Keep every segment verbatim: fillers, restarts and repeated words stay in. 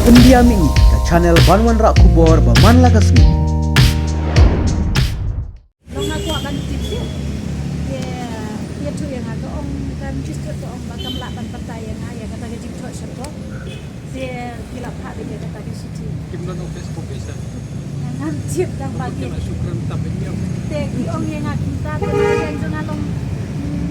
Pyndiam ïa ngi ka channel ban wanrah khubor ba man la ka sngi. Long nga kwah ban tip tip. Ye, ye tu ïa nga ka ong, ka register ka ong ba kam lah ban batai ïa nga ïa kata ka jingthoh shapoh. Te ki la phah beit ïa kata ka shithi. Kim don office copy sa. Ngam tip tang ba ki. Kena shukran tap ïa. Te ki ong ïa nga kumta te nga ïeng jong nga long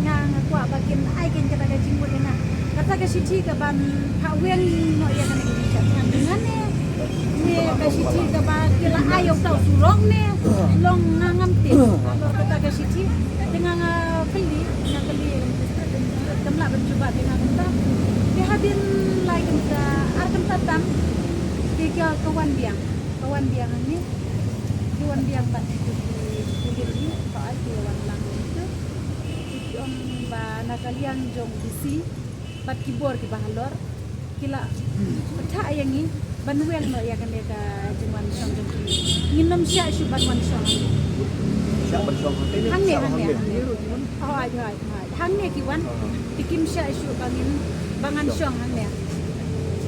nga nga kwah ba kin ai kin kata ka jingmut ïa nga. Kata ka shithi ka ban phah weng noh ïa kane ka jingshah thngan jong nga ne. Ne ka shithi kaba ki la ai ïa uta u surok ne. Long nga ngam tip. Halor kata ka shithi te nga nga kylli, nga kylli ïa ka magistrate, ka magistrate kam lah ban jubab ïa nga kumta. Te hadien lai kynta, ar kynta tam te ka, ka wan biang, ka wan biang hangne. Ki wan biang bad ki, ki pulit ki, ba ai ki wan lang ïa ki. Ki ong ba na ka liang jong D C bad ki bor kiba halor ki la pynthah ïa ngi ban weng noh ïa kane ka jingwan shong jong ki. Ngin ym shah shuh ban wan shong. Shah ban shong hangne. Hangne, hangne, hangne. Hooid, hooid, hooid. Hangne ki wan. Te kim shah shuh ba ngin, ba ngan shong hangne.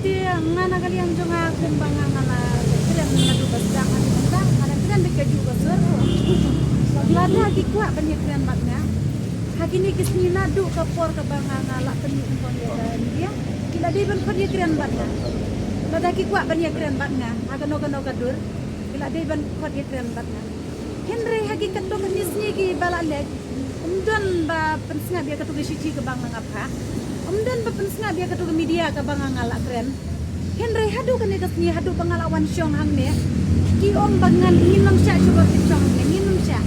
Te nga na ka liang jong nga kumba nga nga la kren naduh ba sdang haduh mynta, nga la kren da kajuh ka sur. Lada ki kwah ban ïakren bad nga ha kine ki sngi naduh ka por kaba nga nga la pynmih pynpon ïa ka media, ki la dei ban khot ïakren bad nga. Lada ki kwah ban ïakren bad nga ha kano kano ka dur, ki la dei ban khot ïakren bad nga. Hynrei ha ki katto katne sngi kiba la leit, ym don ba pynsngap ïa kato ka shithi kaba nga nga phah. Ym don ba pynsngap ïa kato ka media kaba nga nga la kren. Hynrei haduh kane ka sngi, haduh ba nga la wan shong hangne, ki ong ba ngan, ngin ym shah shuh ba phin shong hangne, ngin ym shah.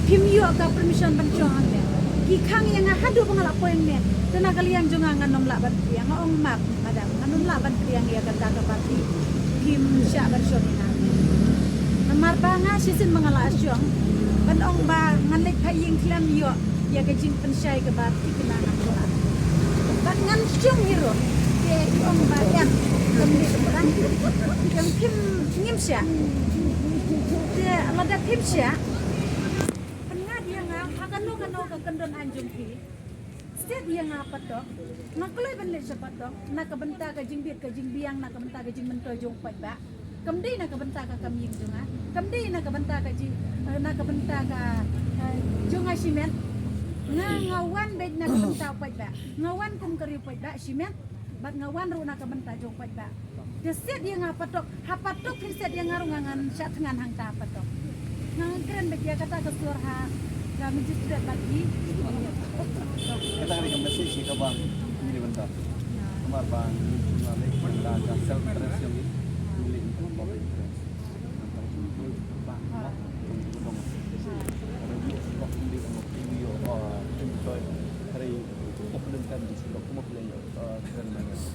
Phim ïoh ka permission ban shong hangne. Ki khang ïa nga haduh ba nga la poi hangne. Te na ka liang jong nga ngan ym lah ban pdiang, nga ong map. Madam, ngan ym lah ban pdiang ïa kata kaba phi, phim shah ban shong ïa nga. Namar ba nga shisien ba nga la shong ban ong ba ngan leit phah ïing khlem ïoh ïa ka jingpynshai kaba thikna nga la. Bad ngan shong hi ruh. Te i ong ba em, kam dei ba kan. Kam phim, ngim shah. Te lada phim shah, pynngat ïa nga ha kano kano ka kyndon aiñ jong phi. Siat ïa nga patok, nga kloi ban leit sha patok na ka bynta ka jingbit ka jingbiang, na ka bynta ka jingmyntoi jong u paidbah. Kam dei na ka bynta ka kam ïing jong nga, kam dei na ka bynta ka jing, eh, na ka bynta ka, eh, jong nga shimet. Nga, nga wan beit na ka bynta u paidbah, nga wan kum ka ri u paidbah shimet. Bad nga wan ruh na ka bynta jong u paidbah. Te siat ïa nga patok, ha patok phin siat ïa nga ruh nga ngan shah thngan hangta ha patok. Nga ngan kren beit ïa kata ka sur ha ka magistrate bad ki. Kata ka dei ka message ïa ka bang ngi bynta. Namar ba ngi la leh bynta ka self interest jong ngi. Ngi leh bynta public interest. Ngi tang jingkhuslai ba ngi dong. Hynrei ngi leh bynta public interest. Hynrei ngi leh bynta public interest.